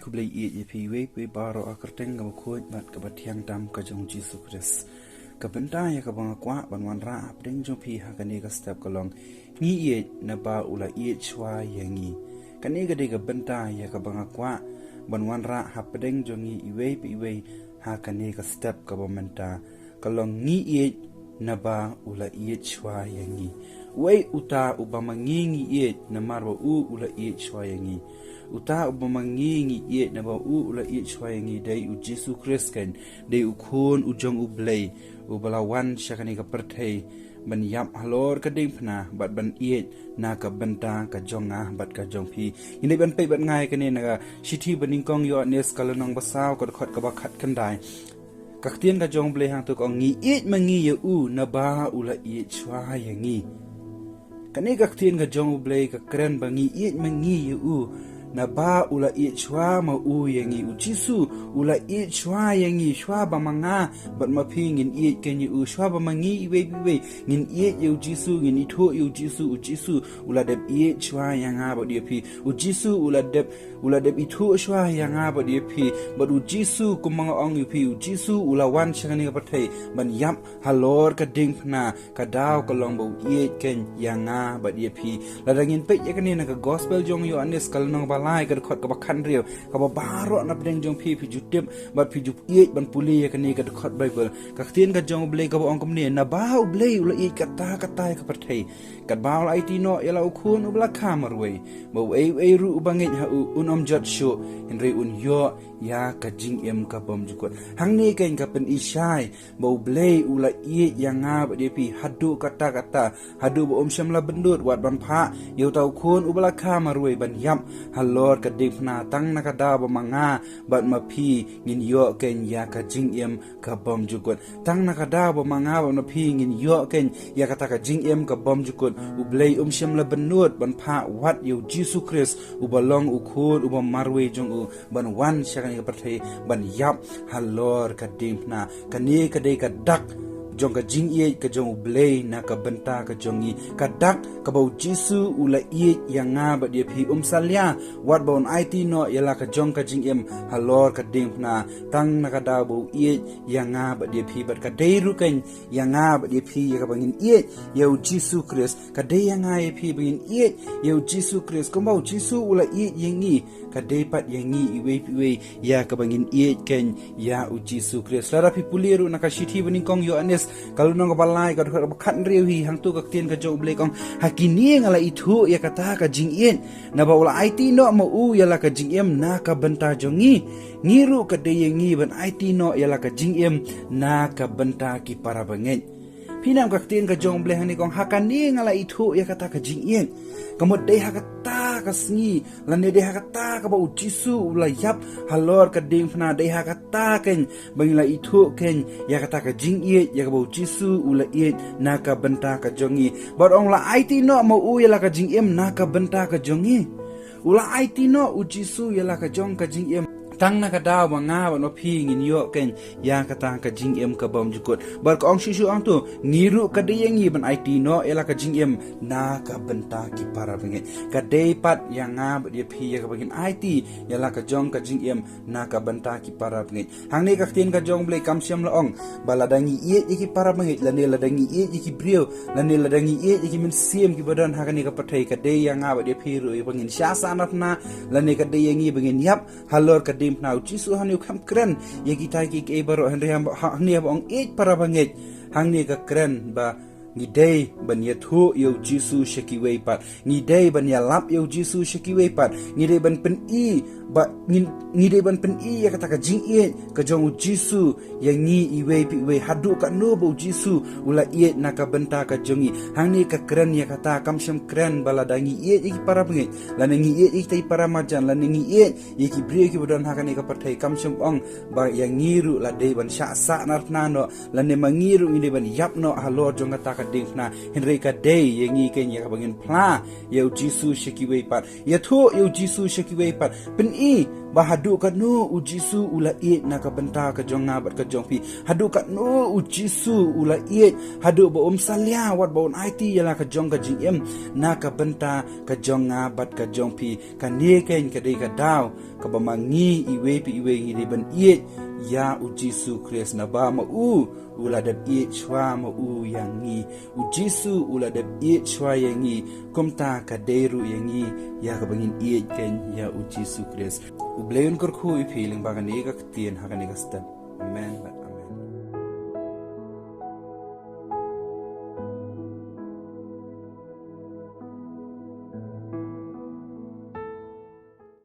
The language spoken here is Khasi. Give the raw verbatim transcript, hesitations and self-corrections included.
Khublei ïeit ïa phi iwei pa iwei baroh ha ka kyrteng kaba khuid bad kaba thiang tam ka jong u Jisu Khrist. Ka bynta ïa kaba nga kwah ban wanrah hapdeng jong phi ha kane ka step ka long, ngi ïeit naba u la ïeit shuwa ïa ngi. Kane ka dei ka bynta ïa kaba nga kwah ban wanrah hapdeng jong ngi iwei pa iwei ha kane ka step kaba mynta, ka long, ngi ïeit naba u la ïeit shuwa ïa ngi. Uei uta uba ma ngi ngi ïeit namar ba u u la ïeit shuwa ïa ngi? Uta uba ma ngi ngi ïeit naba u u la ïeit shuwa ïa ngi dei u Jisu Khrist, kan dei u Khun u jong U Blei, uba la wan sha kane ka pyrthei ban ïap halor ka diengphna bad ban ïeit na ka bynta ka jong nga bad ka jong phi. Ngin dei ban peit bad nga ïa kane na ka shithi ba nyngkong Ïoannis ka lynnong ba saw ka dkhot kaba khatkhyndai. Ka ktien ka jong U Blei hangto ka ong, ngi ïeit ma ngi ïa u naba u la ïeit shuwa ïa ngi. Kane ka ktien ka jong U Blei ka kren ba ngi ïeit ma ngi ïa u naba u la ïeit shuwa ma u ïa ngi. U Jisu u la ïeit shuwa ïa ngi, shuwa ba ma nga bad ma phi ngin ïeit kein ïa u, shuwa ba ma ngi iwei pa iwei ngin ïeit ïa u Jisu, ngin ithuh ïa u Jisu. U Jisu u la dep ïeit shuwa ïa nga bad ïa phi. U Jisu u la dep u la dep ithuh shuwa ïa nga bad ïa phi. Bad u Jisu, kumba nga ong ïa phi, u Jisu u la wan sha kane ka pyrthei ban ïap halor ka diengphna. Ka daw ka long ba u ïeit kein ïa nga bad ïa phi. Lada ngin peit ïa kane na ka gospel jong Ïoannis ka lynnong ba lai ka dkhot kaba khathynriew, kaba baroh na pdeng jong phi phi ju tip bad phi ju ïeit ban pule ïa kane ka dkhot Baibl. Ka ktien ka jong U Blei kaba ong kumne, naba U Blei u la ïeit katta katta ïa ka pyrthei, katba u la aiti noh ïa la u Khun uba la kha marwei, ba uei uei ruh uba ngeit ha u un ym jot shuh, hynrei un ïoh ïa ka jingim ka bymjukut. Hangne kein ka pyni shai ba U Blei u la ïeit ïa nga bad ïa phi haduh katta katta, haduh ba um shym la byndut wat ban phah ïa uta u Khun uba la kha marwei ban ïap halor ka diengphna, tang na ka daw ba ma nga bad ma phi ngin ïoh kein ïa ka jingim ka bymjukut. Tang na ka daw ba ma nga bad ma phi ngin ïoh kein ïa kata ka jingim ka bymjukut. U Blei um shym la byndut ban phah wat ïa u Jisu Khrist uba long u Khun uba marwei jong u ban wan sha kane ka pyrthei ban ïap halor ka diengphna. Kane ka dei ka dak jong ka jingïeit ka jong U Blei na ka bynta ka jong ngi. Ka dak kaba u Jisu u la ïeit ïa nga bad ïa phi, um salia wat ba un aiti noh ïa la ka jong ka jingim halor ka diengphna, tang na ka daw ba u ïeit ïa nga bad ïa phi. Bad ka dei ruh kein ïa nga bad ïa phi ïa kaba ngin ïeit ïa u Jisu Khrist. Ka dei ïa nga ïa phi ba ngin ïeit ïa u Jisu Khrist kumba u Jisu u la ïeit ïa ngi. Ka dei pat ïa ngi iwei pa iwei ïa kaba ngin ïeit kein ïa u Jisu Khrist. Lada phi pule ruh na ka shithi ba nyngkong Ïoannis ka lynnong kaba lai ka dkhot kaba khathynriew hi, hangto ka ktien ka jong U Blei ka ong, ha kine nga la ithuh ïa kata ka jingïeit, naba u la aiti noh ma u ïa la ka jingim na ka bynta jong ngi. Ngi ruh ka dei ïa ngi ban aiti noh ïa la ka jingim na ka bynta ki para bangeit. Phi nam ka ktien ka jong U Blei hangne ka ong, ha kane nga la ithuh ïa kata ka jingïeit. Ka mut dei ha kata ka sngi lane dei ha kata kaba u Jisu u la ïap halor ka diengphna, dei ha kata kein ba ngi la ithuh kein ïa kata ka jingïeit ïa kaba u Jisu u la ïeit na ka bynta ka jong ngi. Bad ong, la aiti noh ma u ïa la ka jingim na ka bynta ka jong ngi. U la aiti noh u Jisu ïa la ka jong ka jingim, tang na ka daw ba nga bad ma phi ngin ïoh kein ïa kata ka jingim ka bymjukut. Bad ka ong shuh shuh hangto, ngi ruh ka dei ïa ngi ban aiti noh ïa la ka jingim na ka bynta ki para bangeit. Ka dei pat ïa nga bad ïa phi ïa kaba ngin aiti ïa la ka jong ka jingim na ka bynta ki para bangeit. Hangne ka ktien ka jong U Blei kam shym la ong ba lada ngi ïeit ïa ki para bangeit lane lada ngi ïeit ïa ki briew lane lada ngi ïeit ïa ki mynsiem kiba don ha kane ka pyrthei, ka dei ïa nga bad ïa phi ruh ïa ba ngin shah sahnarphna lane ka dei ïa ngi ba ngin ïap halor ka diengphna. U Jisu hangne u khlem kren ïa kita kiei kiei baroh, hynrei ha, hangne haba ong ïeit para bangeit, hangne ka kren ba ngi dei ban ïathuh ïa u Jisu sha kiwei pat. Ngi dei ban ïalap ïa u Jisu sha kiwei pat. Ngi dei ban pyni ba ngin, ngi dei ban pyni ïa kata ka jingïeit ka jong u Jisu ïa ngi iwei pa iwei haduh katno ba u Jisu u la ïeit na ka bynta ka jong ngi. Hangne ka kren ïa kata, kam shym kren ba lada ngi ïeit ïa ki para bangeit lane ngi ïeit ïa kita ki para marjan lane ngi ïeit ïa ki briew kiba don ha kane ka pyrthei, kam shym ong ba ïa ngi ruh la dei ban shah sahnarphna noh lane ma ngi ruh ngi dei ban ïap noh halor jong kata ka diengphna, hynrei ka dei ïa ngi keiñ ïa kaba ngin phla ïa u Jisu sha kiwei pat, ïathuh ïa u Jisu sha kiwei pat, pyni ba haduh katno u Jisu u la ïeit na ka bynta ka jong nga bad ka jong phi, haduh katno u Jisu u la ïeit haduh ba um salia wat ba un aiti ïa la ka jong ka jingim na ka bynta ka jong nga bad ka jong phi. Kane keiñ ka dei ka daw kaba ma ngi iwei pa iwei ngi dei ban ïeit ïa u Jisu Khrist, naba ma u u la dep ïeit shuwa ma u ïa ngi. U Jisu u la dep ïeit shuwa ïa ngi, kumta ka dei ruh ïa ngi ïa kaba ngin ïeit keiñ ïa u Jisu Khrist. U Blei un kyrkhu ïa phi lyngba kane ka ktien ha kane ka step. Amen.